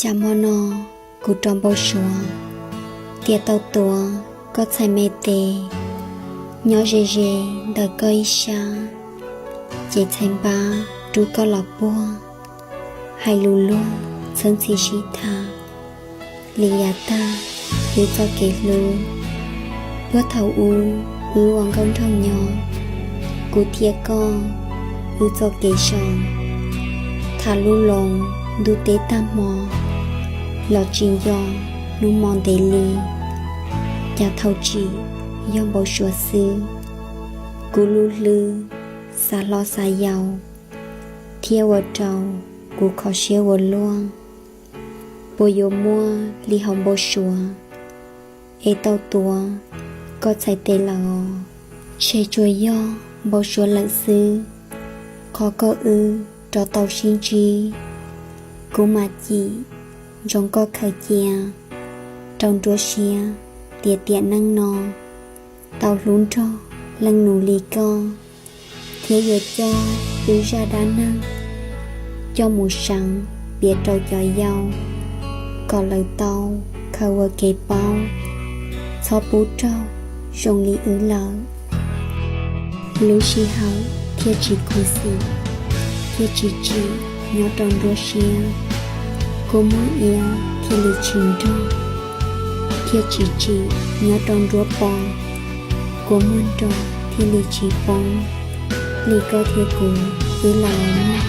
Cas hmo no kuv rov npau suav tias tau tuav koj txhais me tes, nyob ze ze ntawm koj ib sab, ces txhais npab rub koj los puag, hais lus luag txhawb ntxhi sib tham, li yav tag wb txoj kev hlub. Puag thaum ub wb ua nkauj nraug nyob, kuv thiab koj wb txoj kev zoo, tham lub loos ntuj teb tag hmo, los tsis nco hnub hmo ntev li. Cas thaum tsim yog npau suav xwb, kuv lub hlwb xav hlob xav yau, thiab ua rau kuv kho siab ua luaj. Puas yuav muaj li hauv npau suav es tau tuav koj txhais tes lawm os? Ntshe tsuas yog npau suav lawm xwb, qhov koj wb rov tau sib ntsib. Kuv mam cim ntsoov koj khaws cia rau nruab siab tias tiam neej no tau hlub nrog leej nus li koj, thiab yuav coj wb zaj dab neeg coj mus seev piav rau cov yau, kom lawv tau khaws ua kev paub, txhob pub raug zoo li wb lawm. Lub sij hawm thiaj tsis khuv xim, thiaj tsis tsim nyob rau nruab siab, kua muag iab thiaj li tsis nrog, thiaj tsis tsim nyob rau nruab poob, kua muag nrog thiaj li tsis poob li koj thiab kuv wb lawm los mog.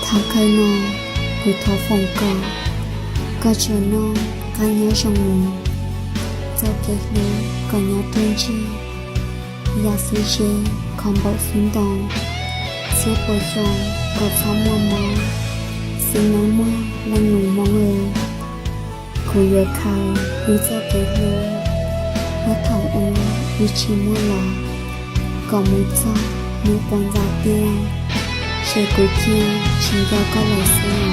Thaum kawg no, kuv thov foom kom koj tsuas noj qab nyob zoo mus, txoj kev hlub kom nyob ruaj ntseg, yam xwb zeb kho npaum xwb ntoo, txhiab puas xyoo kom txhob muaj mob, xwb neeb muaj leej nus hmoob aw. Kuv yuav khaws wb txoj kev hlub puag thaum ub wb tsis muaj los, kom mus txog hnub quav ntxa tiaj, ces kuv cia tsis nco koj lawm xwb.